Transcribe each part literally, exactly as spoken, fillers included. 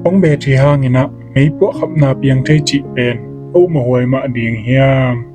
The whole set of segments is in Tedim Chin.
Phone battery hangin ah mei puahkhapna piang thei cih pen a um a huai mah ding hiam?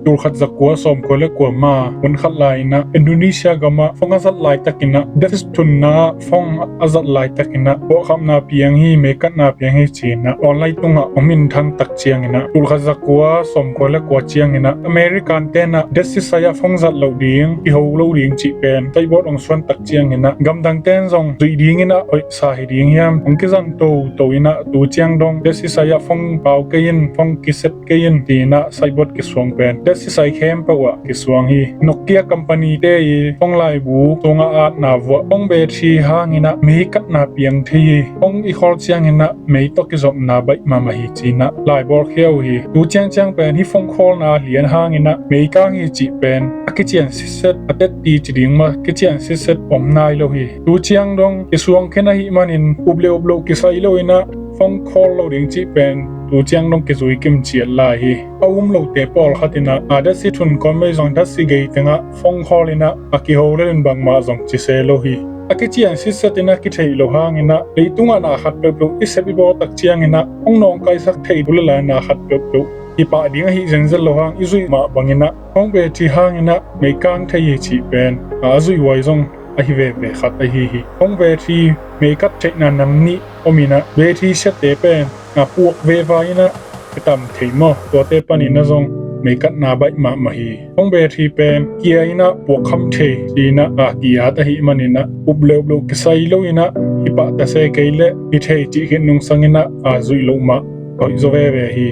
Tulkhat zakua sawmkua le kua ma hun khat lai-inah Indonesia gamah phone a zat laitakinah, datsi thunna ah phone a zat laitakinah puahkhapna piang hi, mei katna piang hi cinah online tungah hong minthang tak cianginah, tulkhat zakua sawmkua le kua cianginah American tenah datsi sai-ah phone zat loh ding, kiho loh ding cih pen saibawt hong suan tak cianginah, gamdang ten zong zuih dinginah hoihsa hi ding hiam, hong kizang toto inah tu ciang dong datsi sai-ah phone pau kei in, phone kiset kei in tinah saibawt kisuang pen datsi sai khempeuh ah kisuang hi. Nokia company te i phone laibu sungah atna vuah phone battery hanginah mei katna piang thei hi. Phone i khawl cianginah mei tawh kizopna baih mahmah hi cinah laibawl khia uh hi. Tu ciangciang pen hih phone khawlna lian hanginah mei kang hi cih pen a kician sitset, a tetti ci ding mah, kician sitset om nai lo hi. Tu ciang dong kisuang khen ahih manin up le up loh kisai lo inah phone khawl lo ding cih pen tu ciang dong kizui kimciat lai hi. A um lote pawlkhat inah a datsi thun kawmei zong datsi gei tengah phone khawl inah a kiho lelin bangmah zong ci se lo hi. A kician sitset inah kitheih loh hanginah leitungah na khat peuhpeuh i sep i bawl tak cianginah hong nawngkaisak theih uh le lai na khat peuhpeuh i pah ding ahi zenzen lo hang i zuih mah banginah phone battery hanginah mei kang thei hi cih pen a zuih huai zong ahi veve khat ahi hi. Phone battery mei kat theihna nam nih om inah battery siate pen a puak veva inah kitam thei maw, tuate paninah zong mei katna baih mahmah hi. Phone battery pen kia inah puakkham thei cinah a ki-at ahih maninah up le up loh kisai lo inah hi pah ta se kei leh hi thei cih khit nungsanginah a zuih loh mah hoih zaw veve hi.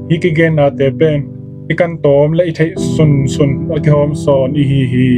Hih kigennate pen i kan tawm le i theih sunsun a kihawm sawn ihi hi.